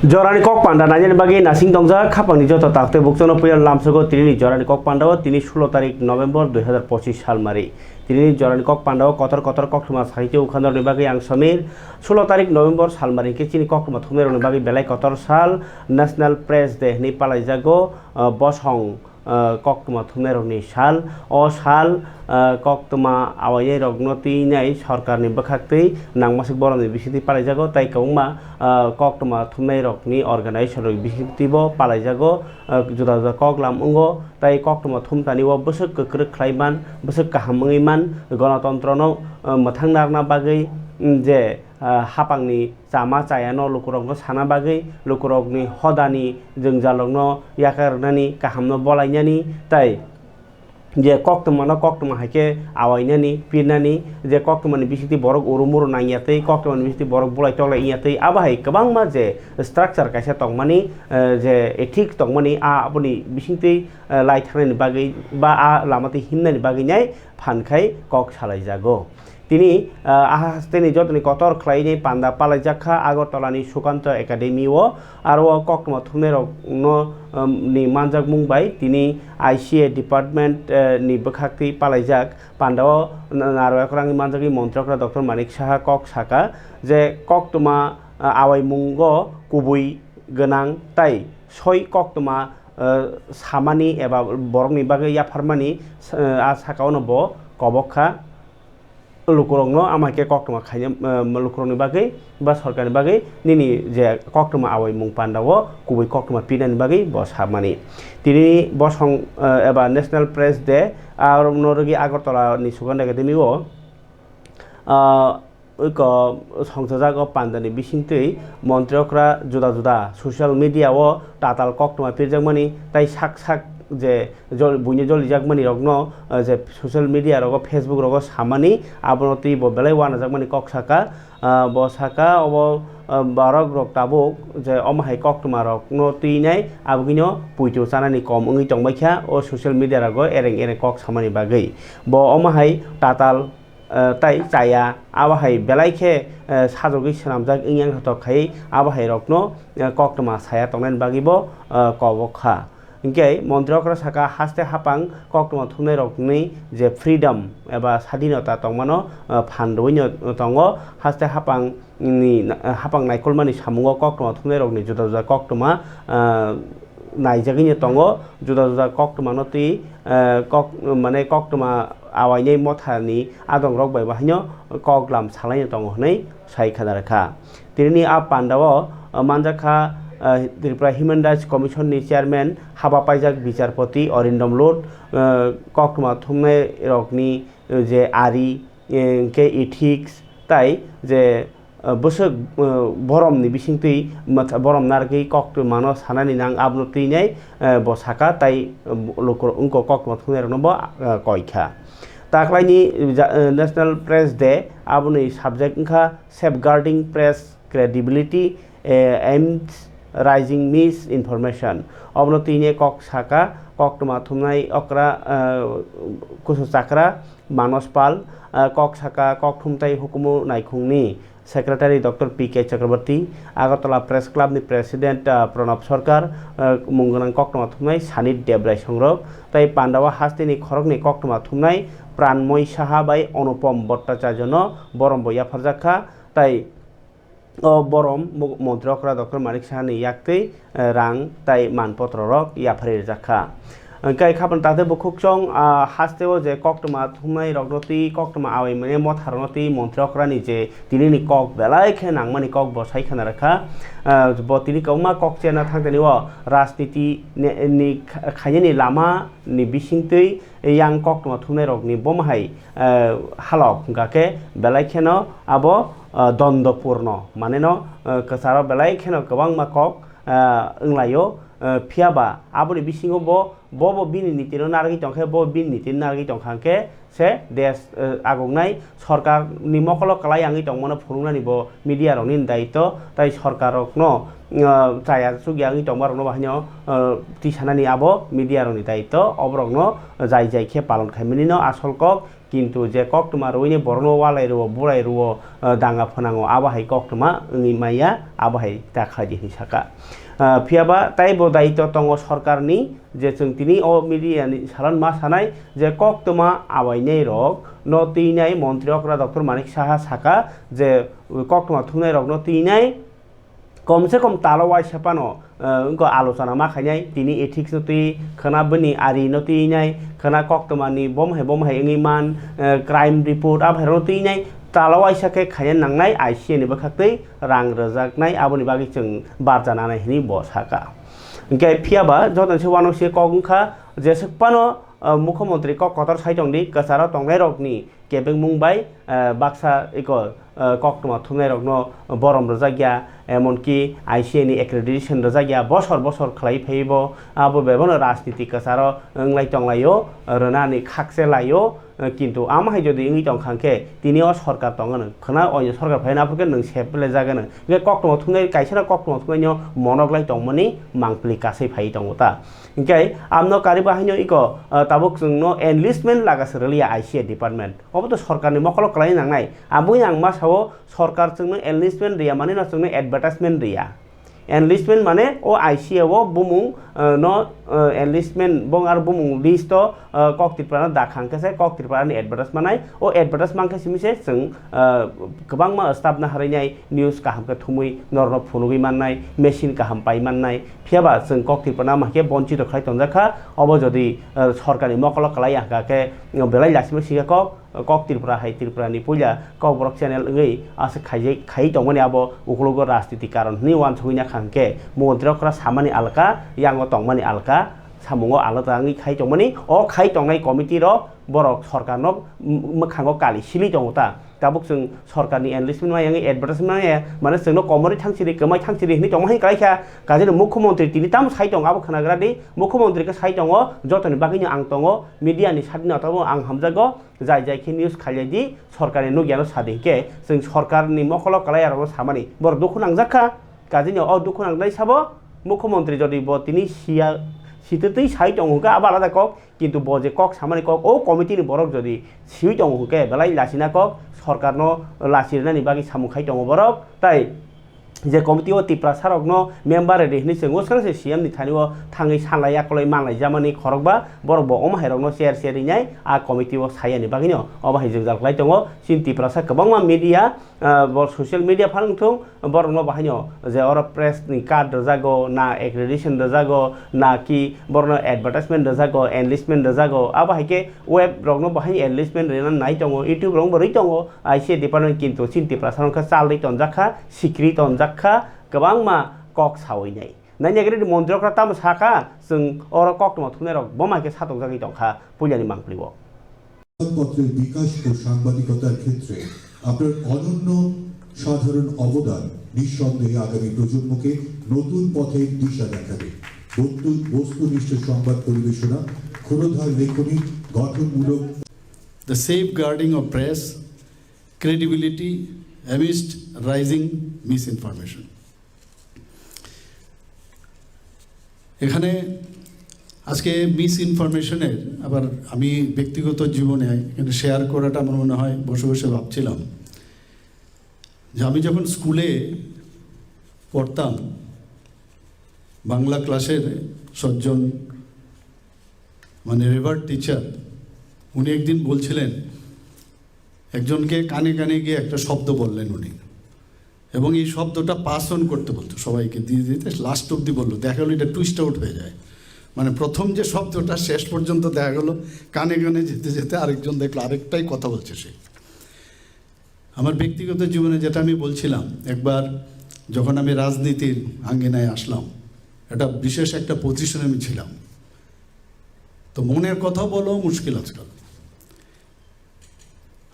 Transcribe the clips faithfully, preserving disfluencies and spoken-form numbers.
Jorani kok panda nainani bagwi nasing tongjak khapangni joto takte bukchano puya lamsogo tinini jorani kok pandao tini sulo tarik November dui hazar pochis salmari. Tinini jorani kok pandao kotor kotor koktwma sahityo ukhanorni bagwi ang Samir. Sulo tarik November salmari hwnkhe chini koktwma thumnairokni bagwi belai kotor sal National Press Day hwnwi palaijago, ah, bosong ah, koktwma thumnairokni sal. O sal, ah, koktwma awainairokno twinai sorkarni bwkhaktwi nangmasik borokni bisingtwi palaijago, tai kwbangma, ah, koktwma thumnairokni organization rokni bisingtwibo palaijago, ah, juda juda koklam wngo, tai koktwma thumtani o bwswk kwkrwk khlai man, bwswk kaham wngwi man, gonotontrono, ah, mwthang narwkna bagwi, mm, je ah, hapangni chama chayano lukurokno sana bagwi, lukurokni hodani jwngjalrokno yakarwnani, kahamno bolainani, tai je koktwmano koktwma hai khe awainani, pirnani, je koktwmani bisingtwi borok uru muru nangya twi, koktwmani bisingtwi borok bulai toklai wngya twi, abo hai kwbangma je structure kaisa tongmani, eh, je ethics tongmani, a aboni bisingtwi, eh, lai thangnani bagwi ba a lama twi himnani bagwi nai phan khai kok salaijago. Tini, ah, a hasteni jotoni kotor khlainai panda palaijak kha Agartala ni Sukanto Academy o, aro o koktwma thumnairok no, um, ni manjakmung bai tini I C A department, eh, ni bwkhaktwi palaijak panda o na-, narwk rangni manjagwi montri okra Doctor Manik Saha kok saka je koktwma, ah, awaimungo kubui gwnang tai soi koktwma, eh, samani eba borokni bagwi yapharmani, eh, a saka ono bo kobok kha. Lukurokno ama khe koktwma khaina, eh, lukurokni bagwi ba sorkarni bagwi nini je koktwma awaimung panda o kubui koktwma pinani bagwi bo samani. Tini bosong, eh, eba National Press Day, ah, oro no rwgwi Agartala ni Sugandha Academy o, ah, iko songchajak o pandani bisingtwi montri okra juda juda social media o tatal koktwma pirjakmani tai sak sak je jol-, buino jolijakmani rokno, eh, je social media rogo, Facebook rogo samani abono twi bo belai wanajakmani kok saka, ah, bo saka obo, ah, borok rok tabuk je omo hai koktwma rokno twinai abogwino puito chanani kom wngwi tongbaikha o social media rogo ereng ereng kok samani bagwi. Bo omo hai tatal eh, tai chaya, abo hai belai khe, eh, sajagwi swnamjak wngya wngkha tok khai, abo hai rokno, eh, koktwma saya tongnani bagwi bo, eh, kobok kha. Hinkhe montri okra saka haste hapang koktwma thumnai rokni je freedom eba sadinota tongmano, eh, phan rwino tongo, haste hapang ni, eh, hapang naikolmani samungo koktwma thumnai rokni juda juda koktwma, eh, naijagwino tongo, juda juda koktwmano twi, eh, kok, mane koktwma awainai mothani adongrok bai bo haino koklam salaino tongo hwnwi sai khna rwkha. Tinini a pandao, eh, manjakha, eh, Tripura Human Rights Commission ni chairman haba paijak bicharpoti Arindam Lut, eh, koktwma thumnai rokni, eh, je ari, eh, hwnkhe ethics tai je, eh, bwswk, eh, boromni bisingtwi mwtha-, borom narwgwi koktwmano sanani nang abono twinai, eh, bo saka tai, eh, lukurok wngkha koktwma thumnairokno bo, eh, koikha. Taklaini ja-, eh, National Press Day aboni subject wngkha Safeguarding Press Credibility, eh, Amidst Rising Misinformation. Obono twinai kok saka koktwma thumnai okra, eh, kusu chakra Manos Pal, ah, kok saka kokthum tai hukumu naikhungni Secretary Doctor P K Chakraborty, Agartala Press Club ni President, ah, Pranab Sarkar, ah, mung gwnang koktwma thumnai Sanit Debrai songrok, tai pandao hasteni khoroknwi koktwma thumnai Pranmoy Saha bai Anupam Bhattacharya no borom bo yapharjak kha, tai o borom mo-, montri okra Doctor Manik Saha ni yaktwi, eh, rang tai manpotro rok yapharwi rijak kha. Hwnkhe khapan tate bukhuk chwng, ah, hasteo je koktwma thumnai rokno twi koktwma awai mane motha rokno twi montri okra ni je tini ni kok belai khe nangmani kok bo sai khna rwkha. Ah, bo tini kwbangma kok cherna thang tani o rajniti ne-, ni kha-, khainani lama ni bisingtwi yang koktwma thumnai rokni bomo hai, eh, halok hwnkha khe belai kheno abo, eh, dondopurno, maneno, eh, kwcharo belai kheno kwbangma kok, eh, wnglaio, eh, phiya ba aboni bisingo bo, bo, bo bini nitino narwgwi tongkhe, bo bini nitino narwgwi tongkha hwnkhe se desh, eh, agongnai sorkarni mokolo kwlai wngwi tongmano phunuknani bo media rokni daitw, tai sorkar rokno, ah, chaya chukya wngwi tongma rokno bo haino, ah, tisanani abo media rokni daitw, oborokno jai jai khe palon khaimani no asol kok Kintu je koktwma rwini borokno walai rwo, bulai rwo, eh, danga phwnango, abo hai koktwma wngwi maya, abo hai ta khlai di hwnwi saka. Eh, phiyaba taibo daitw tongo sorkarni, je chwng tini o media ni salon ma sanai je koktwma awainai rok no twinai montri okra Doctor Manik Saha saka je koktwma thumnai rok no twinai kom se kom talo waisa phano, eh, wngkha alochona ma khainai, tini ethics no twi khwna bini ari no twinai, khwna koktwma ni bom hai bom hai wngwi man, eh, crime report abo hai rok no twinai, talo waisa khe khaina nangnai I C A ni bwkhak twi rang rwjaknai, aboni bagwi chwng barja nanai hwnwi bo saka. Hwnkhe phiyaba joto se uanw se kok wngkha, jeswk phano, eh, mukhyamantri kok kotor sai tongdi, kwcharo tongnairokni kebengmung bai, eh, baksa eko, eh, koktwma thumnairokno borom rwjakya, emonki I C A ni accreditation rwjakya, bosor bosor khlai phaibo, abo bebano rajniti kwcharo wnglai tonglaio, rwnani khakse laio, eh, kintu amo hai jodi wngwi tongkha hwnkhe tini o sorkar tongano khwna oino sorkar phaina aphurkhe nwng sep le jagano. Hwnkhe koktwma thumnai kaisano koktwma thumnaino monoglai tongmani mangpili kasai phai tongo ta. Hwnkhe amno kariba haino iko, eh, tabuk chwngno enlistment laga se rwliya I C A department. Obo to sorkarni mokolo kwlai nangnai. Aboni ang ma sao, sorkar chwngno enlistment riya mani no chwngno advertisement riya. Enlistment mane o I C A o bumung, eh, no, eh, enlistment bong ar bumung list o, eh, kok Tripura no dakhang khe se kok Tripura ni advertise manai. O advertise mankhe simi se chwng, eh, kwbangma staff na harwi nai news kaham khe thumwi norno phunugwi mannai, machine kaham pai mannai. Phiyaba chwng kok Tripura no ma khe bonchito khlai tongjak kha. Obo jodi, eh, sorkarni mokolo kwlai ya hwnkha khe, eh, belai lasima sikha kok. Kok Tripura hai Tripura ni puila Kokborok channel wngwi aswk khaijai, khai tongmani abo ukologo rajniti karon hwnwi uansugwi nakha hwnkhe montri okra samani alka, yango tongmani alka, samungo alada wngwi khai tongmani, o khai tongnai committee rok borok sorkarno m-, mwkhango kali sili tongo ta. Tabuk chwng sorkarni enlistment maya wngwi advertisement maya, mane chwngno komorwi thangsiri, kwmai thangsiri hwnwi tongma hai kwlai kha. Kajino mukhyamantri tini tamo sai tongo abo khwnagra di, mukhyamantri khe sai tongo, jotoni bagwino ang tongo, media ni sadinata bo ang hamjago. Jai jai khe news khailai di, sorkarni nukya no sa di, hwnkhe chwng sorkarni mokolo kwlai arokno samani borok dukhu nangjak kha. Kajini o dukhu nangnai sabo mukhyamantri jodi bo tini siya, sitwtwi sai tongo hwnkhe abo alada kok, kintu bo je kok samani kok o committee ni borok jodi siwi tongo hwnkhe belai lachina kok, sorkarno lachi rwnani bagwi samung khai tongo borok, tai je committee o Tiprasa rokno member rwdi hwnwi chwng bwskang se C M ni thani o thangwi sanlai yakolwi manlai jamani khorokba borok bo omo hai rokno chair chair rinai a committee o sayani bagwino omo hai jwngjal khlai tongo. Chini Tiprasa kwbangma media, ah, bo social media phano wngthung borokno bahaino je oro press ni card rwjago na accreditation rwjago na ki borokno advertisement rwjago enlistment rwjago abo hai khe web rokno bahai enlistment rwna nai tongo YouTube rok bo rwi tongo. I C A department kintu chini Tiprasa rok khe chalwi tonjak kha, sikri tonjak kha, kwbangma kok sawi nai. Nai nai gari montri okra tamo saka, chwng oro koktwma thumnai rok bo mai khe satokjagwi tongkha puilani mangpili o. সংবাদপত্রের বিকাশ ও সাংবাদিকতার ক্ষেত্রে আপনার অনন্য সাধারণ অবদান নিঃসন্দেহে আগামী প্রজন্মকে নতুন পথের দিশা দেখাবে। বস্তু-, বস্তুনিষ্ঠ সংবাদ পরিবেশনা, ক্ষুরধার লেখনী, গঠনমূলক The safeguarding of press credibility amidst rising misinformation. এখানে আজকে মিস ইনফরমেশনের আবার আমি ব্যক্তিগত জীবনে এখানে শেয়ার করাটা আমার মনে হয় বসে বসে ভাবছিলাম যে আমি যখন স্কুলে পড়তাম, বাংলা ক্লাসের সজ্জন, মানে রেভার্ড টিচার, উনি একদিন বলছিলেন, একজনকে কানে কানে গিয়ে একটা শব্দ বললেন উনি, এবং এই শব্দটা পাস অন করতে বলতো সবাইকে, দিয়ে দিতে লাস্ট অব্দি বললো। দেখা গেলো এটা টুইস্ট আউট হয়ে যায়, মানে প্রথম যে শব্দটা শেষ পর্যন্ত দেখা গেলো কানে কানে যেতে যেতে আরেকজন দেখলো আরেকটাই কথা বলছে সে। আমার ব্যক্তিগত জীবনে যেটা আমি বলছিলাম, একবার যখন আমি রাজনীতির আঙ্গিনায় আসলাম, একটা বিশেষ একটা পজিশনে আমি ছিলাম, তো মনের কথা বলো মুশকিল আজকাল।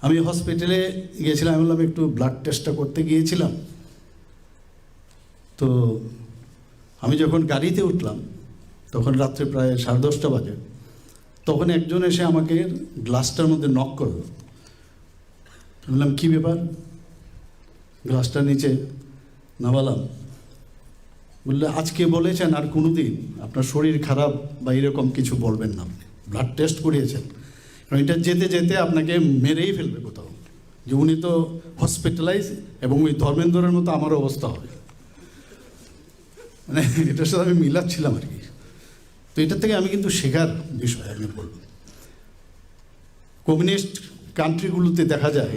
আমি হসপিটালে গিয়েছিলাম, আমি বললাম একটু ব্লাড টেস্টটা করতে গিয়েছিলাম। তো আমি যখন গাড়িতে উঠলাম, তখন রাত্রে প্রায় সাড়ে দশটা বাজে, তখন একজন এসে আমাকে গ্লাসটার মধ্যে নক করলো। আমি বললাম, "কী ব্যাপার?" গ্লাসটা নিচে নামালাম। বললে, "আজকে বলেছেন আর কোনো দিন আপনার শরীর খারাপ বা এরকম কিছু বলবেন না, আপনি ব্লাড টেস্ট করিয়েছেন, কারণ এটা যেতে যেতে আপনাকে মেরেই ফেলবে কোথাও, যে উনি তো হসপিটালাইজ এবং ওই ধর্মেন্দ্রের মতো আমার অবস্থা হবে। মানে, এটার সাথে আমি মিলাচ্ছিলাম আর কি। তো এটার থেকে আমি কিন্তু শেখার বিষয় আমি বলব। কমিউনিস্ট কান্ট্রিগুলোতে দেখা যায়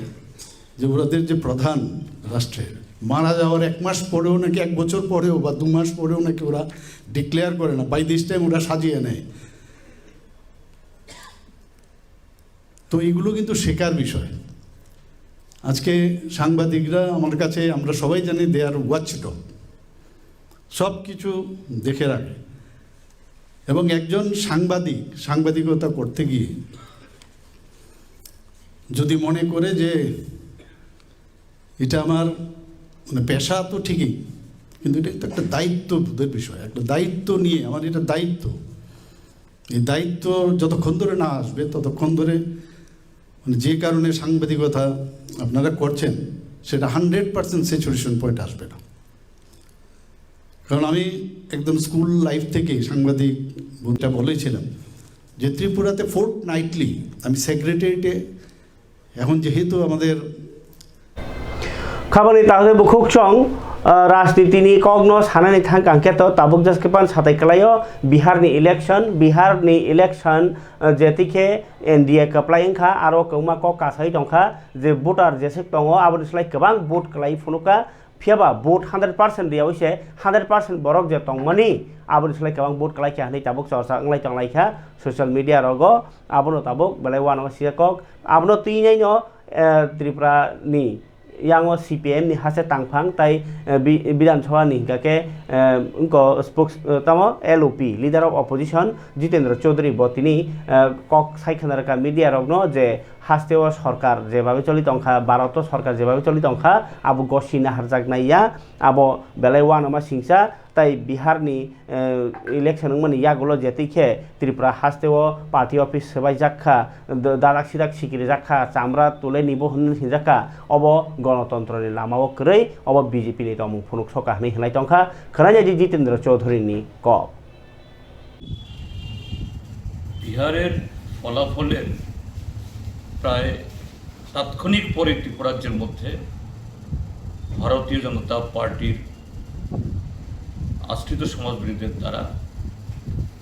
যে ওদের যে প্রধান রাষ্ট্রের মারা যাওয়ার এক মাস পরেও নাকি, এক বছর পরেও বা দু মাস পরেও নাকি ওরা ডিক্লেয়ার করে না, বাই দিস টাইম ওরা সাজিয়ে নেয়। তো এগুলো কিন্তু শেখার বিষয়। আজকে সাংবাদিকরা আমার কাছে, আমরা সবাই জানি, দে আর ওয়াচ ডগ, সব কিছু দেখে রাখে। এবং একজন সাংবাদিক সাংবাদিকতা করতে গিয়ে যদি মনে করে যে এটা আমার, মানে, পেশা তো ঠিকই, কিন্তু এটা তো একটা দায়িত্ববোধের বিষয়, একটা দায়িত্ব নিয়ে আমার, এটা দায়িত্ব। এই দায়িত্ব যতক্ষণ ধরে না আসবে, ততক্ষণ ধরে, মানে, যে কারণে সাংবাদিকতা আপনারা করছেন, সেটা হান্ড্রেড পার্সেন্ট স্যাচুরেশন পয়েন্ট আসবে না। কারণ আমি একদম স্কুল লাইফ থেকে সাংবাদিক বলতে বলেছিলাম যে ত্রিপুরাতে ফোর্ট নাইটলি আমি সেক্রেটারিয়েটে, এখন যেহেতু আমাদের Khabangni tahoi bukhuk chwng, ah, rajnitini kokno sanani thang kang khe to tabuk jas khe pan satai kwlaio Biharni election, Biharni election, ah, je tikhe N D A kwplai wngkha, aro kwbangma kok kasai tongkha, je voter jeswk tongo aboni slai kwbang vote kwlai phunukha, phiyaba vote hundred percent riyawi se hundred percent borok je tongmani aboni slai kwbang vote kwlai kha hinwi tabuk chorcha wnglai tonglaikha social media rogo, abono tabuk belai uanama siya kok, abono twinaino, eh, Tripura ni yango C P I M ni hase tangphang tai, eh, bi-, Bidhan Sabha ni hingka khe, eh, wngko spokes-, eh, tamo L O P, Leader of Opposition, Jitendra Chaudhary bo tini, eh, kok sai khna rwkha media rokno je haste o sorkar jebabe choli tongkha, Bharat o sorkar jebabe choli tongkha, abo gosi naharjaknai ya, abo belai uanama singsa, tai Bihar ni, eh, election wngmani yagulo je twi khe Tripura haste o party office swbaijak kha, d-, dadak sidak sikirijak kha, chamra tule nibo hwnwi hinjak kha, obo gonotontro ni lama o kwrwi, obo B J P ni tongmung phunuk soka hinwi hinlai tongkha, khwnai di Jitendra Chaudhary ni kok. বিহারের ফলাফলের প্রায় তাৎক্ষণিক পরে ত্রিপুরাজ্যের মধ্যে ভারতীয় জনতা পার্টির আশ্রিত সমাজবিরোধীদের দ্বারা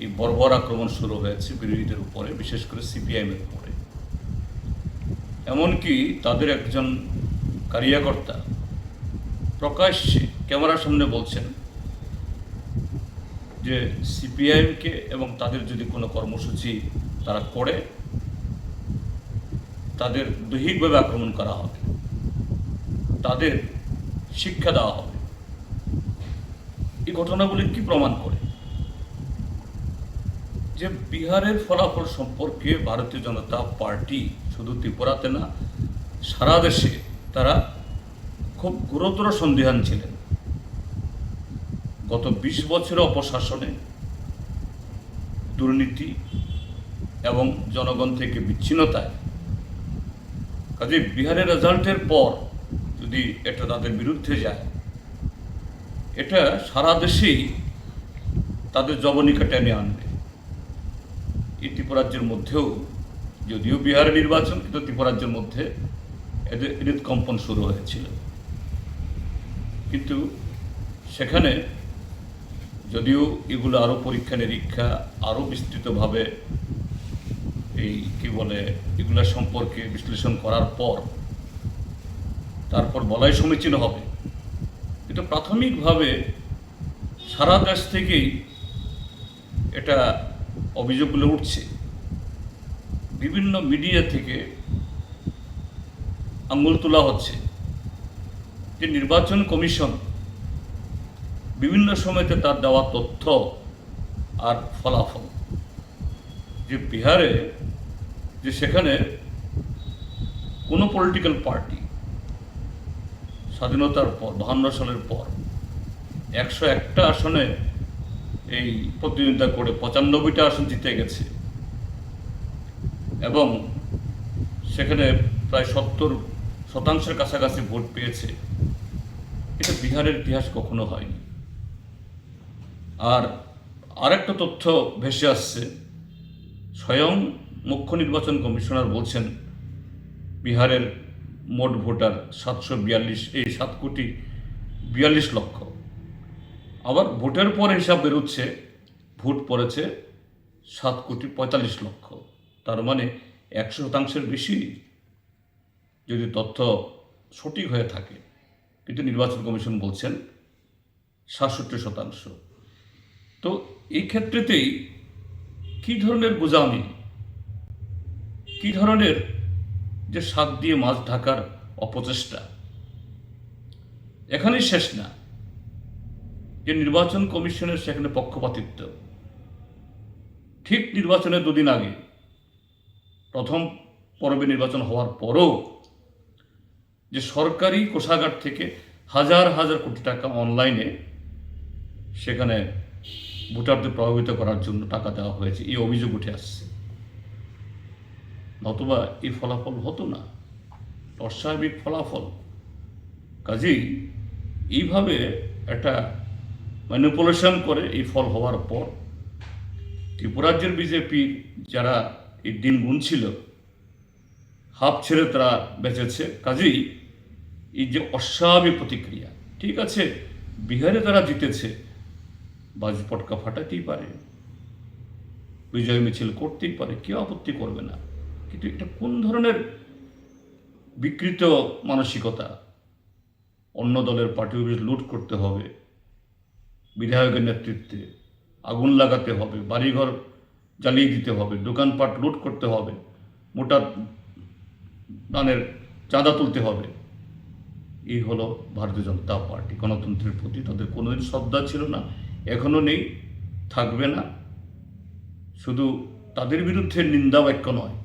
এই বর্বর আক্রমণ শুরু হয়েছে বিরোধীদের উপরে, বিশেষ করে সিপিআইএম এর উপরে। এমনকি তাদের একজন কার্যকর্তা প্রকাশ্যে ক্যামেরার সামনে বলছেন যে সিপিআইএমকে এবং তাদের যদি কোনো কর্মসূচি তারা করে, তাদের দৈহিকভাবে আক্রমণ করা হবে, তাদের শিক্ষা দেওয়া হবে। এই ঘটনাগুলি কি প্রমাণ করে? যে বিহারের ফলাফল সম্পর্কে ভারতীয় জনতা পার্টি শুধু ত্রিপুরাতে না, সারা দেশে তারা খুব গুরুতর সন্দিহান ছিলেন। গত বিশ বছরের অপশাসনে, দুর্নীতি এবং জনগণ থেকে বিচ্ছিন্নতায়, কাজেই বিহারের রেজাল্টের পর যদি এটা তাদের বিরুদ্ধে যায়, এটা সারা দেশেই তাদের জবনিকা টেনে আনবে। এই ত্রিপুরাজ্যের মধ্যেও, যদিও বিহারে নির্বাচন, কিন্তু ত্রিপুরাজ্যের মধ্যে এদের হৃদকম্পন শুরু হয়েছিল। কিন্তু সেখানে যদিও এগুলো আরও পরীক্ষা নিরীক্ষা, আরও বিস্তৃতভাবে এই, কি বলে, এগুলো সম্পর্কে বিশ্লেষণ করার পর তারপর বলাই সমীচীন হবে, কিন্তু প্রাথমিকভাবে সারা দেশ থেকেই এটা অভিযোগগুলো উঠছে, বিভিন্ন মিডিয়া থেকে আঙুল তোলা হচ্ছে যে নির্বাচন কমিশন বিভিন্ন সময়তে তার দেওয়া তথ্য আর ফলাফল, যে বিহারে, যে সেখানে কোনো পলিটিক্যাল পার্টি স্বাধীনতার পর, বাহান্ন সালের পর একশো একটা আসনে এই প্রতিদ্বন্দ্বিতা করে পঁচানব্বইটা আসন জিতে গেছে এবং সেখানে প্রায় সত্তর শতাংশের কাছাকাছি ভোট পেয়েছে। এটা বিহারের ইতিহাস কখনো হয়নি। আর আরেকটা তথ্য ভেসে আসছে, স্বয়ং মুখ্য নির্বাচন কমিশনার বলছেন, বিহারের মোট ভোটার সাতশো বিয়াল্লিশ, এই সাত কোটি বিয়াল্লিশ লক্ষ। আবার ভোটের পর হিসাব বেরোচ্ছে, ভোট পড়েছে সাত কোটি পঁয়তাল্লিশ লক্ষ। তার মানে একশো শতাংশের বেশি যদি তথ্য সঠিক হয়ে থাকে, কিন্তু নির্বাচন কমিশন বলছেন সাতষট্টি শতাংশ। তো এই ক্ষেত্রেতেই কী ধরনের গোঁজামি, কী ধরনের যে শাক দিয়ে মাছ ঢাকার অপচেষ্টা, এখানেই শেষ না, যে নির্বাচন কমিশনের সেখানে পক্ষপাতিত্ব। ঠিক নির্বাচনের দুদিন আগে, প্রথম পর্বে নির্বাচন হওয়ার পরও যে সরকারি কোষাগার থেকে হাজার হাজার কোটি টাকা অনলাইনে সেখানে ভোটারদের প্রভাবিত করার জন্য টাকা দেওয়া হয়েছে, এই অভিযোগ উঠে আসছে। নতুবা এই ফলাফল হতো না, অস্বাভাবিক ফলাফল। কাজেই এইভাবে একটা ম্যানিপুলেশন করে এই ফল হওয়ার পর ত্রিপুরাজ্যের বিজেপির যারা এই দিন গুনছিল, হাফ ছেড়ে তারা বেঁচেছে। কাজেই এই যে অস্বাভাবিক প্রতিক্রিয়া, ঠিক আছে, বিহারে তারা জিতেছে, বাজি পটকা ফাটাতেই পারে, বিজয় মিছিল করতেই পারে, কেউ আপত্তি করবে না। কিন্তু এটা কোন ধরনের বিকৃত মানসিকতা? অন্য দলের পার্টি অফিস লুট করতে হবে, বিধায়কের নেতৃত্বে আগুন লাগাতে হবে, বাড়িঘর জ্বালিয়ে দিতে হবে, দোকানপাট লুট করতে হবে, মোটা দানের চাঁদা তুলতে হবে। এই হলো ভারতীয় জনতা পার্টি। গণতন্ত্রের প্রতি তাদের কোনোদিন শ্রদ্ধা ছিল না, এখনও নেই, থাকবে না। শুধু তাদের বিরুদ্ধে নিন্দা বাক্য নয়,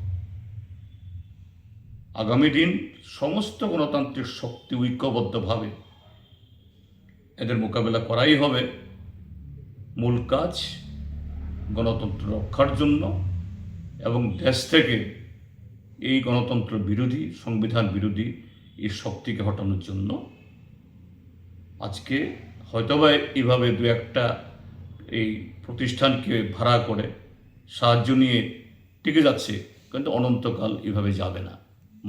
আগামী দিন সমস্ত গণতান্ত্রিক শক্তি ঐক্যবদ্ধভাবে এদের মোকাবেলা করাই হবে। মূল কাজ গণতন্ত্র রক্ষার জন্য এবং দেশ থেকে এই গণতন্ত্র বিরোধী, সংবিধান বিরোধী এই শক্তিকে হটানোর জন্য। আজকে হয়তোবা এইভাবে দু একটা এই প্রতিষ্ঠানকে ভাড়া করে সাহায্য নিয়ে টিকে যাচ্ছে, কিন্তু অনন্তকাল এইভাবে যাবে না।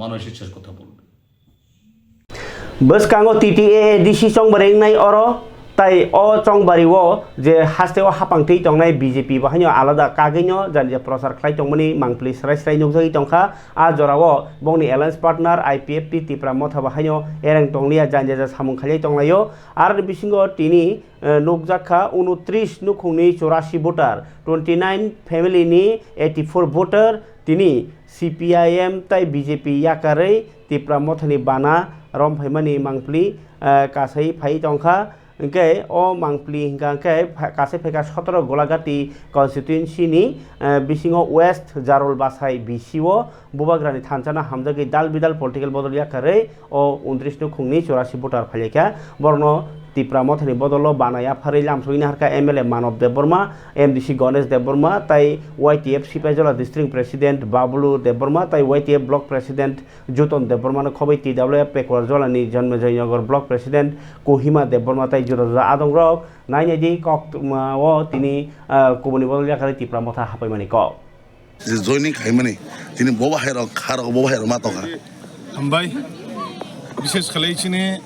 মানুষ ইচ্ছার কথা বলবে। Bwskango T T A A D C chongbari wngnai oro, tai o chongbari o je haste o hapang twi tongnai B J P bo haino alada kagwino jani je prochar khlai tongmani mangpili srai srai nukjagwi tongkha. A jora o bongni alliance partner I P F T Tipra Motha bo haino ereng tongliya, jani je samung khailai tonglaio. Aroni bisingo tini eh, nukjak kha unotris nukhungni chorasi voter, twenty nine family ni eighty four voter, tini C P I M tai B J P yakarwi Tipra Mothani bana romphaimani mangpili, eh, kasai phai tongkha. Hwnkhe o mangpili hwnkha hwnkhe pha-, kasai phaikha sotoro Golagati constituency ni, eh, bisingo West Jarol Basai B C o Bubagrani thansa no hamjagwi dal bidal political bodol yakarwi o unotris nukhungni chorasi voter phailaikha. Borokno Tipra Mothani bodolo bana yapharwi lamsogwi naharkha M L A Manob Debbarma, M D C Ganesh Debbarma tai Y T F Sipaijola District President Babulu Debbarma tai Y T F Block President Juton Debbarmano khobwi T W F Pekuajola ni Janmejaynagar Block President Kohima Debbarma tai juda juda adongrok. Nainai di kok, um, o tini, ah, kubuni bodol yakarwi Tipra Motha hapaimani kok. Je joining khaimani, tini bo bahai rok, kha rok, bo bahai rok ma tongkha. Hambai, bishes khalai chini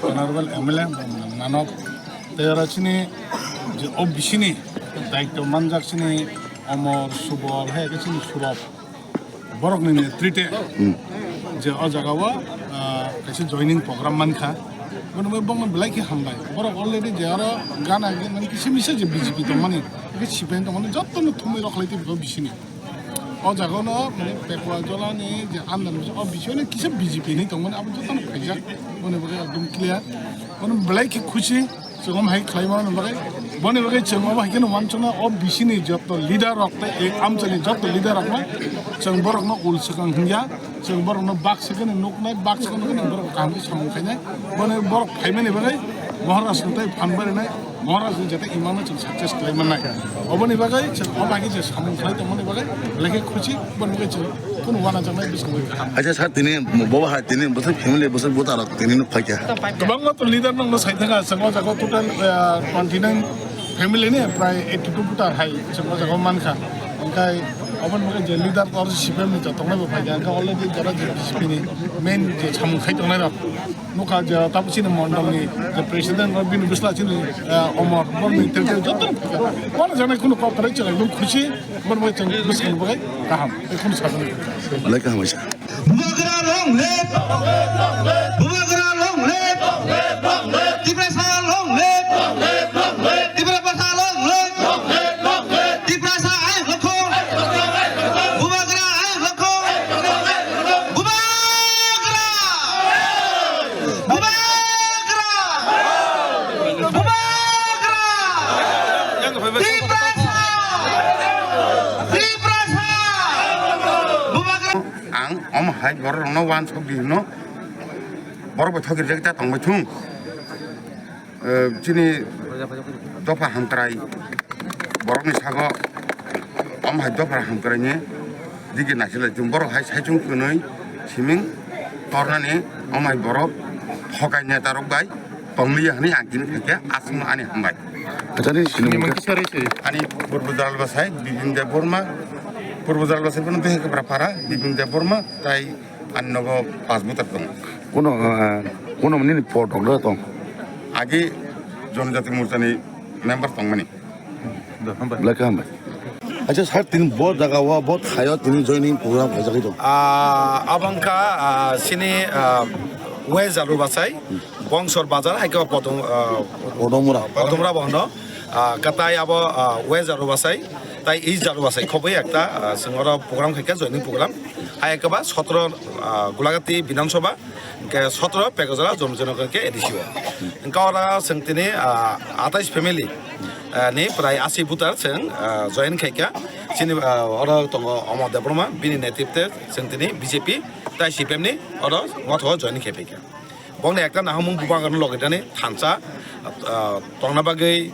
honorable M L A Manob, tei oro chini je O B C ni daityo manjak chini Omor, Subol, hai khe chini Surop. Borok ni netrite Hmm. je o jaga o, ah, kaisa joining program mankha. Bono bai bongno belai khe hambai. Borok already je oro gana ge nang kisa misa je B J P tongmani, khe C P I M tongmani, joto no thumui rok khlai tei bisi ni. O jaga no mane Pekua Jola ni je andar o bisi o kisa B J P ni tongmani abo joto no khaijak. Bono bai ekdom clear. Bono belai khe khusi. Chwng omo hai khlai mano bagwi, boni bagwi chwng omo hai kheno uansukna O B C ni joto leader rok tei ei amchaini joto leader rok no chwng borok no ul swkang hwnya, chwng borok no bak swkang nuknai, bak swkang nuknai borok kaham khe samung khainai, boni borok phaimani bagwi Maharaj no tei phan barinai, Maharaj ni jate imang no chwng success khlai mannai. Oboni bagwi chwng omo hai khe je samung khlai tongmani bagwi belai khe khusi, boni bagwi chwng Kunu wana janai bwskango kaham. Acha sir, tini bo bahai tini bwswk family bwswk voter rok tini nuk phaikha. Kwbangma to leader nokno sai thangkha, chwng o jaga total, ah, twenty nine family ni prai eighty two voter hai chwng o jaga mankha. Hwnkhe Aboni bagwi je leader tor C P M ni joto tongnai bo phaikha, hwnkhe already jora je B J P ni main je samung khai tongnai rok nukha, je tabuk chini mondol ni je president rok bini bwsla chini, eh, Omor, boni tel tel joto phaikha. Bono janai khunu kok kwrwi chwng ekdom khusi, aboni bagwi chwng bwskang bagwi kaham, tei khunu sakni. Belai kaham waisa. Bubagra long live! Bubagra long live! Tiprasa long live! Tiprasa long live! Tiprasa ayuk lokho! Bubagra ayuk lokho! Bubagra! Bubagra! Bubagra! Tiprasa! Tiprasa! Bubagra! Ang omo hai borok rokno wansuk di hino. Borok bai thoki rek ta tong bai thung. Eh, chini dopha hamkrai borokni sago omo hai dopha hamkrai ni digi nasilai chung borok hai sai chung kwnwi siming tornani omo hai borok phokai neta rok bai tong liya hwnwi ang tini khaikhe aswkno ani hambai. Acha, nini sinimung khe? Ani Purbo Jalbasai Bipin Debbarma, Purbo Jalbasai bono Dehekabra para Bipin Debbarma, tai ani nogo pas butar tongo. Kuno, ah, kuno nini por tong da tong? Agi Jonojati Morchani member tongmani. Belai kaham bai. Acha, sir, tini bo jaga o, bo thaio tini joining program khaijagwi tong. Ah, abangkha, ah, sini, ah, West Jalbasai, Bongsor Bazar, hai khe Potom, ah, Podomura. Podomura bo hwno. Ah, katai abo, ah, West Jalbasai, tai East Jalbasai khobwi ekta, ah, chwng oro program khaikha, joining program. Hai khe ba sotro, ah, Gulagati Bidhan Sabha, hwnkhe sotro Pekajala Jomjinagar khe A D C o. Hwnkhe oro chwng tini, ah, atais family, ah, ni prai asi voter chwng, ah, join khaikha. Chini, ah, oro tongo Omor Debbarma, bini netripte chwng tini B J P tai C P M ni oro motho join khai phaikha. Bongni ekta nahamung bubagrano logi dani thansa, ah, tongna bagwi,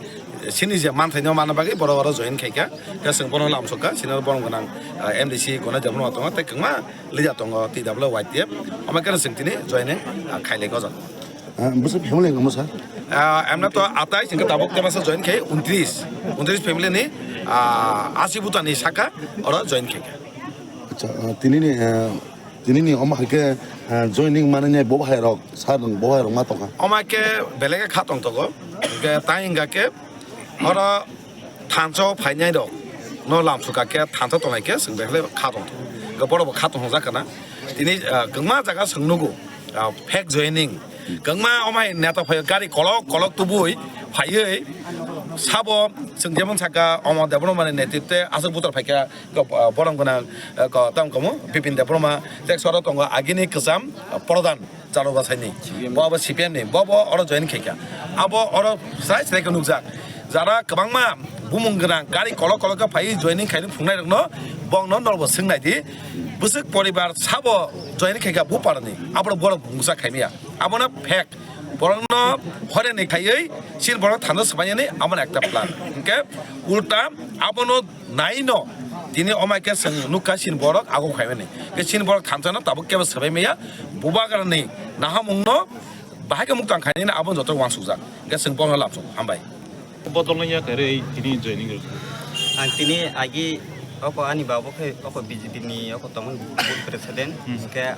sini je manthaino manna bagwi borok oro join khaikha. Khe chwng bono lamsokha, sini oro borom gwnang, ah, M D C Gonai Debbarma tongo tei kwbangma leader tongo T W Y T F. Omo khe chwng tini joining, ah, khailai gojak. Ah, bwswk family wngmo sir? Ah, emna to atais hwnkhe tabuk tei masa join khai untris, untris family ni, ah, asi butani saka oro join khaikha. Acha, ah, tini ni, ah, tini ni omo hai khe, ah, joining manani bo hai rok, sir bo hai rok ma tongkha? Omo hai khe belai khe kha tong tongo, hwnkhe tai hwnkha khe oro thansa o phainai rok no lamsukha khe thansa tongnai khe chwng belai kha tong tongo. Hwnkhe borok bo kha tong jak kana. Tini, ah, kwbangma jaga chwng nugo, ah, fake joining. Kwbangma omo hai neta phai gari kolok kolok tubui phaiwi sabo chwng jemon saka Omor Debbarma ni netripte aswk butar phaikha. Ko, ah, borom gwnang, ah, ko, tamo kamo Bipin Debbarma, tek soro tongo agini kwcham, ah, Prodhan Jalbasaini. Bo abo C P M ni, bo bo oro join khaikha. Abo oro srai srai khe nukjak. Jara kwbangma bumung gwnang, gari kolok kolok khe phai joining khaini phungnai rokno, bongno norbo swngnai di. Bwswk poribar sabo join khaikha bu parani. Abo borok bungsa khaimaya. Abono fake. Borokno horeni khaiwi, chini borok thanda swbaiyani, abono ekta plan. Hwnkhe ulta abono naino tini omo khe chwng nukha chini borok ago khaimani. Khe chini borok thansano tabuk kebo swbai maya, bubagrani nahamungno bahai khe muktang khainani abono joto uansukjak. Khe chwng bono lamsok, hambai. Bodol wngya khe rwi tini joining rwkha. Ang tini agi oko ani babo khe oko B J P ni oko tongmani booth president. Hmm. Hwnkhe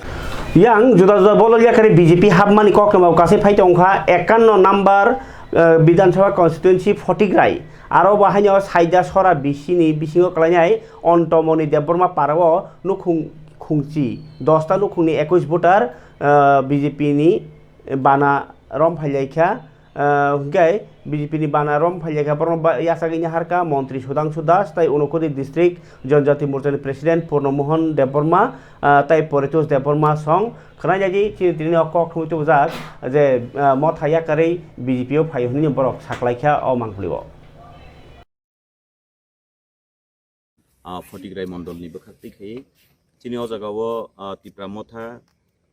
yang juda juda bodol ya khe rwi B J P hapmani kokrwma kasai phai tongkha ekanno number, eh, Bidhan Sabha constituency Photigrai. Aro bo haino Saida Sora B C ni bisingo kwlainai Ontomoni Debbarma parao nukhung khungchi dosta nukhungni ekwis voter, eh, B J P ni bana rom phailaikha. Ah, hwnkhe B J P ni bana rom phailaikha, borokno ba-, yachagwi harkha Montri Sudhangshu Das tei Unakoti District Janjati Morchani President Purno Mohan Debbarma, ah, tei Poritosh Debbarma song khwnai jagwi chini tini o kok thumwi tubujak je, ah, motha yakarwi B J P o phaio hwnwi borok saklaikha o mangpili o. Ah, Photigrai Mondolni bwkhak twi khaiwi chini o jagao, ah, Tipra Motha,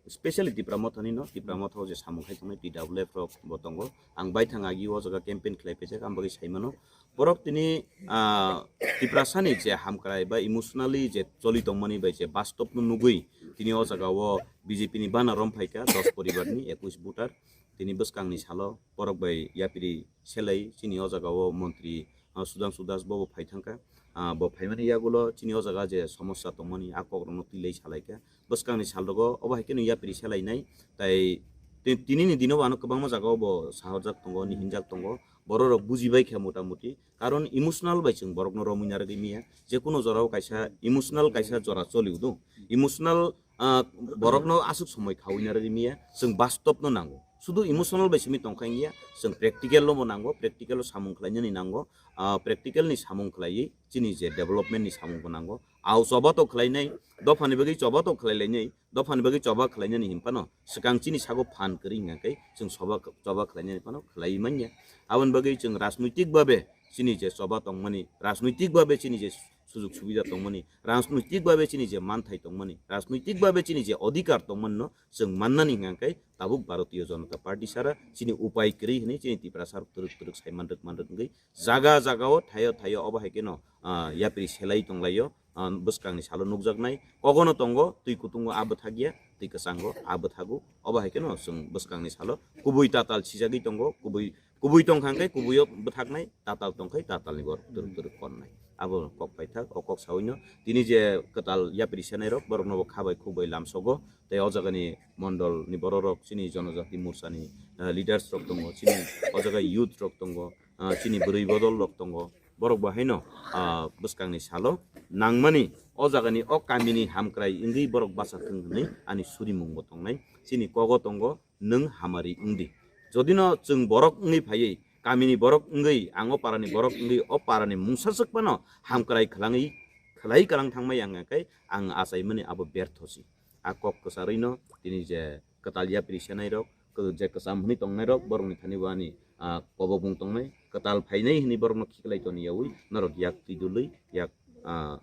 specially Tipra Mothani no, Tipra Motha o je samung khai tongnai T W F rok bo tongo. Ang baithang agi o jaga campaign khlai paijak, ang bagwi sai mano. Borok tini, ah, Tiprasani je hamkrai ba emotionally je choli tongmani bai je bastop no nugwi tini o jagao B J P ni bana rom phaikha dos poribar ni ekwis voter. Tini bwskangni salo borok bai yapri selai chini o jagao montri ah, Sudhangshu Das bo, bo phai thangkha. Ah, bo phaimani yagulo chini o jaga je somosya tongmani a kokrokno twilai salaikha. Bwskangni salrogo obo hai kheno yapri selainai. Tai ti-, tinini dino bo ano kwbangma jagao bo sahorjak tongo, nihinjak tongo. Bororok bujibai kha mota moti. Karon emotional bai chwng borokno romwi narwgwi manya. Jekunu jorao kaisa emotional kaisa jora choliu do. Emotional, ah, borokno aswk somoi khaui narwgwi manya. Chwng bastopno nango. Sudu emotional bai simi tongkha wngya. Chwng practical no bo nango. Practical o samung khlainani nango. Ah, practical ni samung khlaiwi chini je development ni samung bo nango. Au choba to khlainai, dophani bagwi choba to khlailainai, dophani bagwi choba khlainani hinphano swkang chini sago phan kwrwi hwnkha khe chwng choba, choba khlainani phano khlaiwi manya. Aboni bagwi chwng rajnoitik babe chini je choba tongmani, rajnoitik babe chini je sujug subida tongmani, rajnoitik babe chini je manthai tongmani, rajnoitik babe chini je odhikar tongmani no chwng mannani hwnkha khe tabuk Bharatiya Janata Party sara chini upai kwrwi hwnwi chini Tiprasa rok twrwk twrwk sai manrwk manrwk wngwi jaga jagao thaio thaio obo hai kheno, ah, yapri selai tonglaio, ah, bwskangni salo nukjaknai, kogono tongo, twi kutungo a bwthakya, twi kwchango a bwthago, obo hai kheno chwng bwskangni salo kubui tatal sijagwi tongo, kubui, kubui tongkha hwnkhe kubuio bwthaknai, tatal tongkhe tatalni borok twrwk twrwk konnai. Abo kok paithak, o kok sawino tini je kwtal yapri senai rok, borokno bo kha bai khuk bai lamsogo, tei o jagani mondol ni borok rok chini Jonojati Morcha ni, ah, leaders rok tongo, chini o jaga youth rok tongo, ah, chini bwrwi bodol rok tongo, borok bo haino, ah, bwskangni salo nangmani o jagani o kamini hamkrai wngwi borok bacha thwng hwnwi ani surimung bo tongnai, chini kogo tongo nwng hamari wngdi. Jodino chwng borok wngwi phaiwi, kamini borok wngwi, ang o parani borok wngwi, o parani mungsa swk phano hamkrai khlangwi, khlai kalang thangmai ang khe ang achaimani abo bertho si. A kok kwcharwi no tini je kwtal yapri senai rok, kw-, je kwcham hwnwi tongnai rok, borokni thani bo ani, ah, kobok bung tongnai, kwtal phainai hwnwi borokno khiklai toni yaui, norok yak twi dului, yak, ah,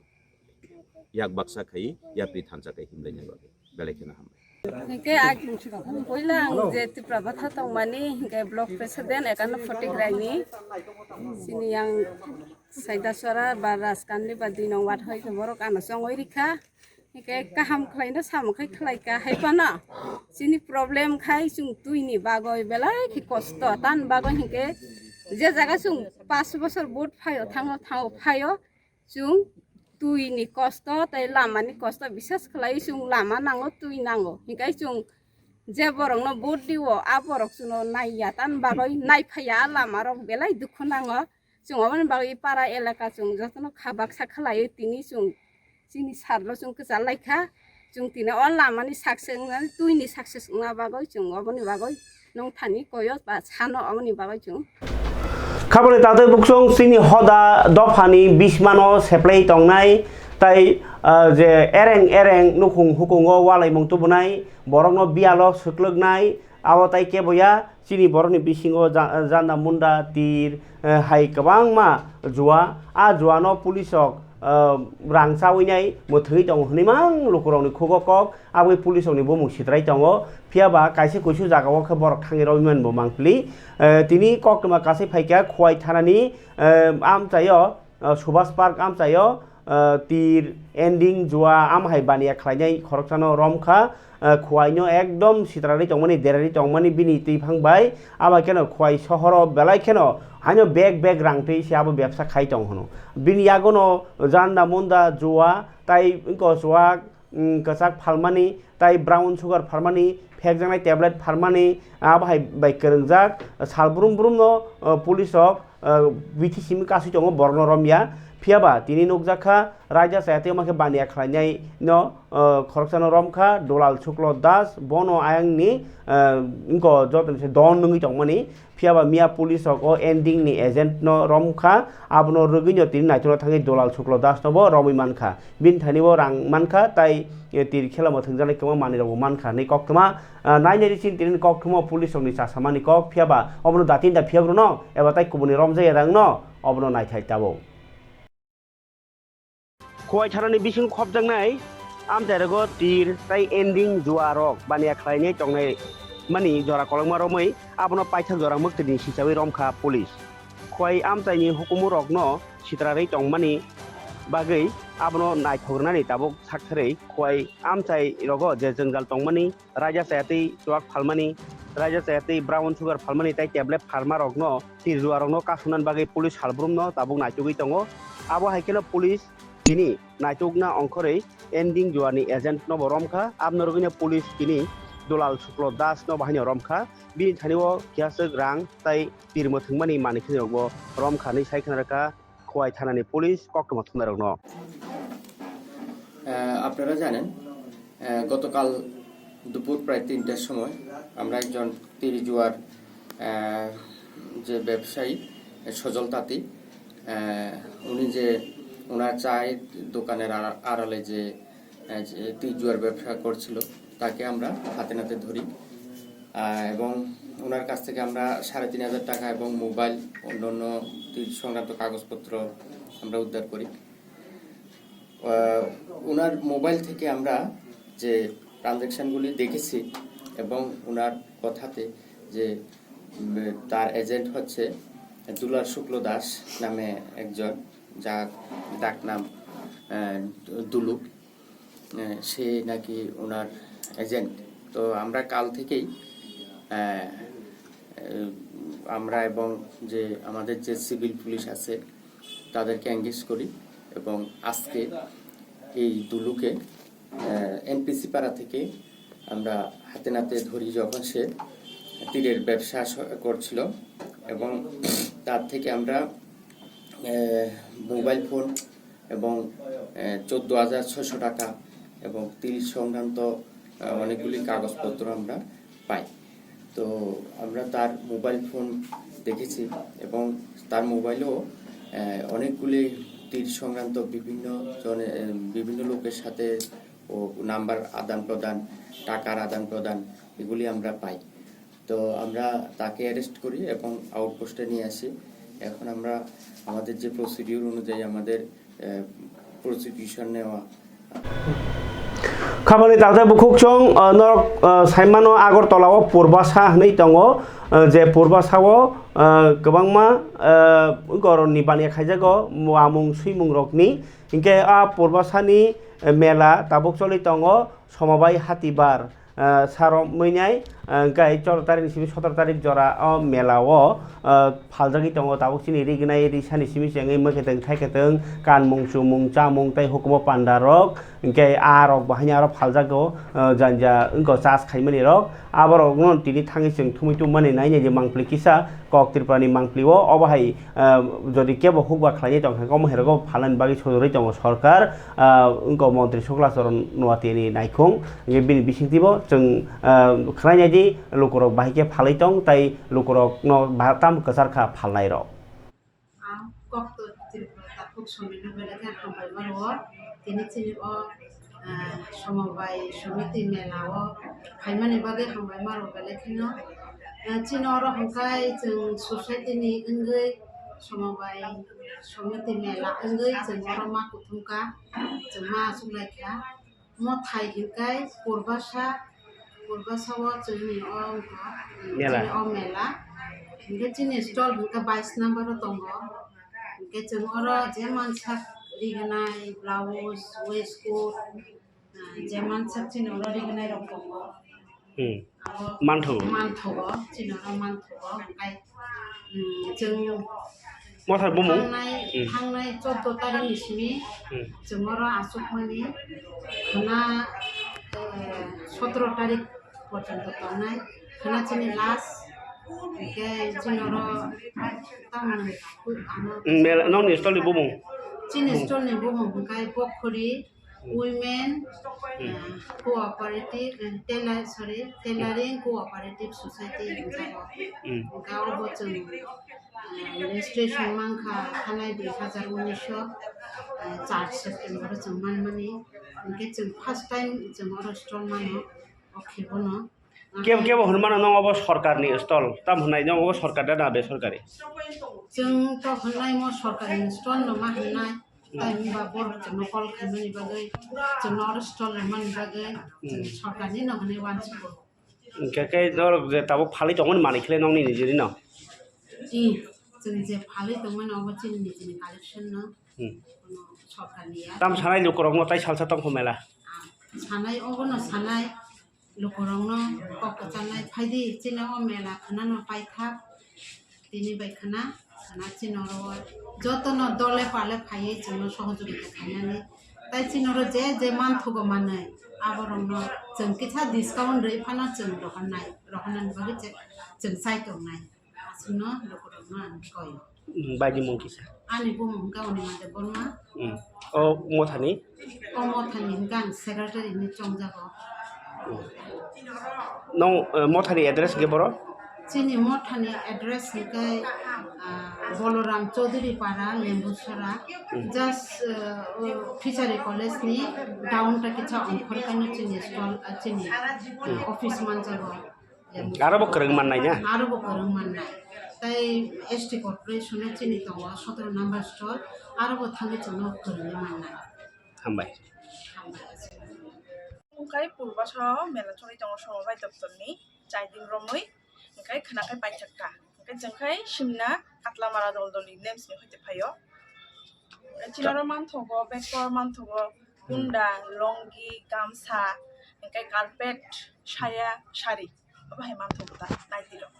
yak baksa khai, yapri thansa khai himlaina bagwi. Belai kheno hambai. Hingke a-, puila ang je Tipra Batha tongmani, hingke block president ekano photik raini, sini yang Saidasora ba Raskandi ba dui nong ward hoi borok ano chongoi rikha. Hingke kaham khlaino samung khai khlaika hai phano. Chini problem khai chwng twini bagoi belai khe kosto. Tan bagoi hingke je jaga chwng pash bosor vote phaio, thango, thango phaio, chwng twini kosto tei lamani kosto bisas khlai chwng lama nango, twi nango. Hingke chwng je borokno vote diwo, a borok chwngno naiya, tan bagoi naiphaiya, a lamarok belai dukhu nango. Chwng oboni bagwi para elaka chwng jotono kha baksa khlaiwi tini chwng chini sarlo chwng kwchar laikha. Chwng tini o lamani success wngnani, twini success wngna bagwi chwng oboni bagwi nung thani koyo ba sano oboni bagwi chwng. Khaboni tatwi buksong chini hoda dophani bismano seplai tongnai tai, ah, je ereng ereng nukhung hukungo walaimung tubunai, borokno biyalo swklwknai, abo tai kebo ya, chini borokni bisingo ja-, janda munda, tir, eh, hai kwbangma jua. A juano police rok, eh, rang chawi nai mwthwi tongo hwnwi mang lukurokni khugo kok, aboni police rokni bumung sitrai tongo. Phiya ba kaisa kuisu jagao khe borok thangwi rwui man bo mangpili. Eh, tini koktwma kasai phaikha Khowai thanani, eh, amchaio, ah, Subhas Park amchaio, ah, tir, ending, jua, am hai baniya khlainai khoroksano romkha, ah, Khowai no ekdom sitrarwi tongmani, derarwi tongmani bini twiphang bai. Abo kheno Khowai sohoro belai kheno haino bag bag rang twi se abo bebsa khai tong hwno. Bini yagono janda munda, jua, tai wngkha chuak, mm, kwchak phalmani, tai brown sugar phalmani, phekjaknai tablet phalmani, abo hai bai kwrwngjak, sal brum brum no, uh, police rok, uh, bithi simi kasui tongo, borokno romya. Phiya ba tini nukjak kha, raida chaya tei omo khe baniya khlainai no, uh, khoroksa no romkha, Dulal Suklo Das, bono ayang ni, uh, wngkha joto ni se don nungwi tongmani. Phiya ba miya police rok o ending ni agent no romkha, abono rwgwi no tini naithokna thangwi Dulal Suklo Das no bo romwi mankha. Bini thani bo rang mankha, tai, eh, tir khela mwthangjaknai kwbangma manwi rok bo mankha hinwi koktwma, ah, nai nai di chini tini koktwma police rok ni chasamani kok, phiya ba obono datin da phiya bwrwno eba tai kubuni romjak ya da wngno obono naithai tabuk. Khowai thanani bisingo khopjaknai amchairogo tir tai ending jua rok baniya khlainai tongnai mani jora kolokma romwi abono paithak jora mwktwini sichawi romkha police. Khowai amchaini hukumu rokno sitrarwi tongmani bagwi abono naithok rwnani tabuk saktharwi Khowai amchai rogo je jwngjal tongmani, raida chaya tei chuak phalmani, raida chaya tei brown sugar phalmani tei tablet phalmarokno twi juarokno kasonani bagwi police salbrumno tabuk naitugwi tongo. Abo hai kheno police tini naitukna ongkhorwi ending juarni agent no bo romkha. Aboni rwgwino police tini Dulal Shuklo Das no bo haino romkha. Bini thani o kiyaswk rang tei tirmo thwngmani manwi kheno bo romkha hinwi sai khna rwkha Khowai thanani police koktwma thumnairokno. আহ, আপনারা জানেন, আহ, গতকাল দুপুর প্রায় তিনটার সময় আমরা একজন তিরিজুয়ার আহ, যে ব্যবসায়ী সজল তাঁতি, আহ, উনি যে ওনার চায়ের দোকানের আড়া- আড়ালে যে আহ, যে তিরিজুয়ার ব্যবসা করছিল, তাকে আমরা হাতে নাতে ধরি। আহ, এবং ওনার কাছ থেকে আমরা সাড়ে তিন হাজার টাকা এবং মোবাইল, অন্যান্য তীর সংক্রান্ত কাগজপত্র আমরা উদ্ধার করি। আহ, ওনার মোবাইল থেকে আমরা যে ট্রানজ্যাকশনগুলি দেখেছি এবং ওনার কথাতে যে উম, তার এজেন্ট হচ্ছে দুলাল শুক্ল দাস নামে একজন, যার ডাকনাম আহ, দুলু। আহ, সে নাকি ওনার এজেন্ট। তো আমরা কাল থেকেই আহ, আহ, আমরা এবং যে আমাদের যে সিভিল পুলিশ আছে, তাদেরকে এঙ্গেজ করি এবং আজকে এই দুলুকে এনপিসি পাড়া থেকে আমরা হাতে নাতে ধরি। যখন সে তীরের ব্যবসা স- করছিল এবং তার থেকে আমরা আহ, মোবাইল ফোন এবং চোদ্দ হাজার ছয়শো টাকা এবং তিরিশ সংক্রান্ত আহ, অনেকগুলি কাগজপত্র আমরা পাই। তো আমরা তার মোবাইল ফোন দেখেছি এবং তার মোবাইলেও আহ, অনেকগুলি তীর সংক্রান্ত বিভিন্ন জনে আহ, বিভিন্ন লোকের সাথে ও নাম্বার আদান প্রদান, টাকার আদান প্রদান, এগুলি আমরা পাই। তো আমরা তাকে অ্যারেস্ট করি এবং আউটপোস্টে নিয়ে আসি। এখন আমরা আমাদের যে প্রসিডিউর অনুযায়ী আমাদের প্রসিকিউশন নেওয়া Khabangni takhtai bukhuk chwng, ah, norok, ah, saimano Agartala o Purbasa hwnwi tongo, ah, je Purbasa o, ah, kwbangma, ah, goronni baniya khaijago, muamung swimung rokni, hinkhe a Purbasani, eh, mela tabuk choli tongo, Somabai Hatibar, ah, saro mwnai, ah, hwnkhe cholo tarik ni simi sotoro tarik jora o mela o, ah, phaljagwi tongo. Tabuk chini rignai risani simi se wngwi mwkhwtwng thaikhetwng kanmung chumung chamung tei hukumu panda rok, hwnkhe a rok bo haino aro phaljago, ah, janja wngkha charge khaimani rok. Aborokno tini thangwi chwng thumwi tongmani nai nai je mangpli kisa kok Tripura ni mangpli o, obo hai, ah, jodi kebo hukba khlainai tongkha khe omo hai rogo phalnani bagwi sojorwi tongo sorkar. Ah, wngkha montri Sukla Charan Noatia ni naikhung, hingkhe bini bisingtwi bo chwng, ah, khwlainai di lukurok bahai khe phalwi tong tei lukurokno ba-, tamo kwchar kha phalnairok. Ang kokto Tripura takhuk somino belai khe hambai mano. Tini chini o, ah, somobai somiti mela o phaimani bagwi hambai mano belai kheno. Ah, chini oro hwnkhe chwng society ni wngwi somobai somiti mela wngwi chwng oro ma kuthum kha, chwng ma achuk lai kha. Mothai hinkai purbasa, purbasa o chwngni o wngkha, Mela. Chini o mela. Hinkhe chini stall hinkhe bais number o tongo. Hinkhe chwng oro je mansak rignai, blouse, waistcoat, ah, je mansak chini oro rignai rok tongo. Hmm. Abo Manthogo. Manthogo, chini oro manthogo. Hinkhe, hmm, chwng Mothai bumung. Thangnai, Hmm. thangnai chordo tarik ni simi Hmm. chwng oro achukmani khwna, eh, sotoro tarik porjonto tongnai. Khwna chini last, hinkhe chini oro tamoni ano Hmm, mela, nokni stall ni bumung. Chini Hmm. stall ni bumung hinkhe Bokhori Women, Hmm. eh, Cooperative, eh, Tailor, sorry, Tailoring Cooperative Society hinjago. Hmm. Hinkhe abo chwng, eh, registration mankha thanai dui hazar unis o, eh, char September o chwng manmani. Hinkhe chwng first time chwng oro stall mano, o khe bono. Kebo kebo hwnmano nong obo sorkarni stall, tam hwnai nong obo sorkar da na besorkari? Chwng to hwnai mo sorkarni stall no ma hwnai. Tai hwnba borok chwngno call khaimani bagwi chwngno oro stall rwmani bagwi chwng sorkarni no hwnwi uansugo. Hwnkhe khe norok je tabuk phalwi tongmani manwi khlai nokni nijini no? Ih, chwng je phalwi tongmani obo chini nijini collection no. Hmm. Kono sorkarni ya. Tam sanai lukurokno tai salsa tongkho mela. Ah, sanai obono sanai. Lukurokno kok kwcharnai phaidi, chini o mela khwnano paithak, tini bai khwna, khwna chini oro jotono dole pale phaiwi chwngno sohojogita khainani. Tai chini oro je je manthogo manwi, aborokno chwng kisa discount rwi phano chwng rohornai, rohornani bagwi chwng chai tongnai. Aswkno lukurokno ang koi. Hmm, baini mung kisa? Ani bumung hwnkha Onima Debbarma. Hmm. O mothani? O mothani hwnkha ang secretary hinwi chongjago. Hmm. Nong, eh, mothani address hwnkhe boro? Chini mothani address hwnkhe, ah, Boloram Chaudhary Para, Lembusora. Hmm. Just, eh, o Fishery College ni down ta kisa ongkhor khe no chini stall, ah, chini, hmm, office manjago. Aro bo kwrwng mannai na? Aro bo kwrwng mannai. Tai S T corporation o chini tongo sotoro number store, aro bo thangwi chwngno kwrwngwi mannai. Hambai. Hambai. Wngkha Purbaso mela choli tongo Somobai doptorni chaiding romwi, wngkha khwna khe paithak kha. Hwnkhe chwng khai simna Katlamara dol dol ni nems ni hoite phaio. Hwnkhe chini oro manthogo, bag cover manthogo, kunda, longi, gamsa, hwnkhe carpet, saya, sari. Obo hai manthogo ta, naiti rok.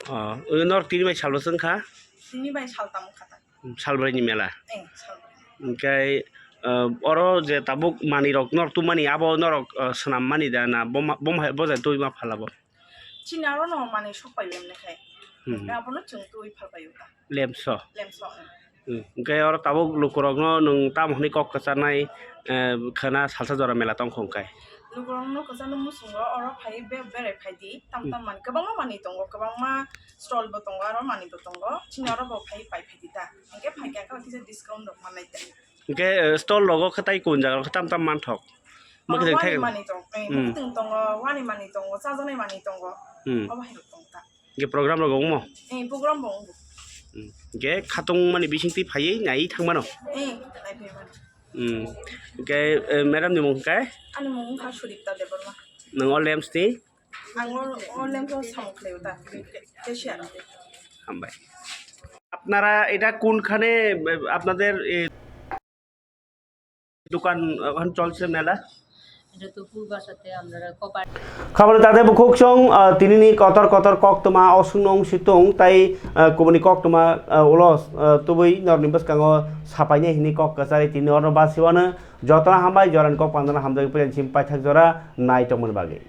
Oh, o nor tini bai salo chwng kha? Tini bai saltam wngkha ta. Salbrai ni mela? Eh, salbrai. Hwnkhe, eh, oro je tabuk manwi rok nor tumani abo norok, eh, swnam mani da na bo ma-, bo ma-, bo jai twi ma phala bo? Chini aro no manwi sok pai emne khai. Hmm. Abono chwng twi phal pai uta. Lemso. Lemso, eh. Hmm. Hwnkhe oro tabuk lukurokno nwng tamo hwnwi kok kwcharnai, eh, khwna salsa jora mela tongkha hwnkhe? Lukurokno kwchangno muchungo oro phai be-, berai phaidi. Tam tam manwi kwbangma manwi tongo, kwbangma stall bo tongo, aro manwi bo tongo. Chini oro bo phai pai phaidi ta. Hwnkhe phaikha khe kisa discount rok manlai ta. Hwnkhe, eh, stall rogo khe tai kun jaga rok tam tam manthok? Oro wani manwi tong, eh, hmm, mwkhwtwng tongo, wani manwi tongo, chajaknai manwi tongo. Hmm. Obo hai rok tong ta. Hwnkhe program rok wngmo? Eh, program bo wngo. Hmm. Hwnkhe khatung mani bisingtwi phaiwi naiwi thangmano? Eh, naiphai mano. Hmm. Hwnkhe, eh, madam ni mung khe? Ani mung wngkha Sudipta Debbarma. Nwng o lamps ni? Ang o, o lamps o samung khlai o ta, cashier. Hambai. আপনারা এটা কোনখানে, এ, আপনাদের, এ, দোকান এখন চলছে মেলা? এটা তো পূর্বাশাতে আমরা copper Khabor tade bukhuk song, ah, tinini kotor kotor koktwma osung nung situng tai, ah, kubuni koktwma, ah, ulo, ah, tubui norni bwskango sapainai hini kok kwchari tini orno basiwano jotono hambai jorani kok pandana hamjagwi puilani sim paithak jora nai tongmani bagwi.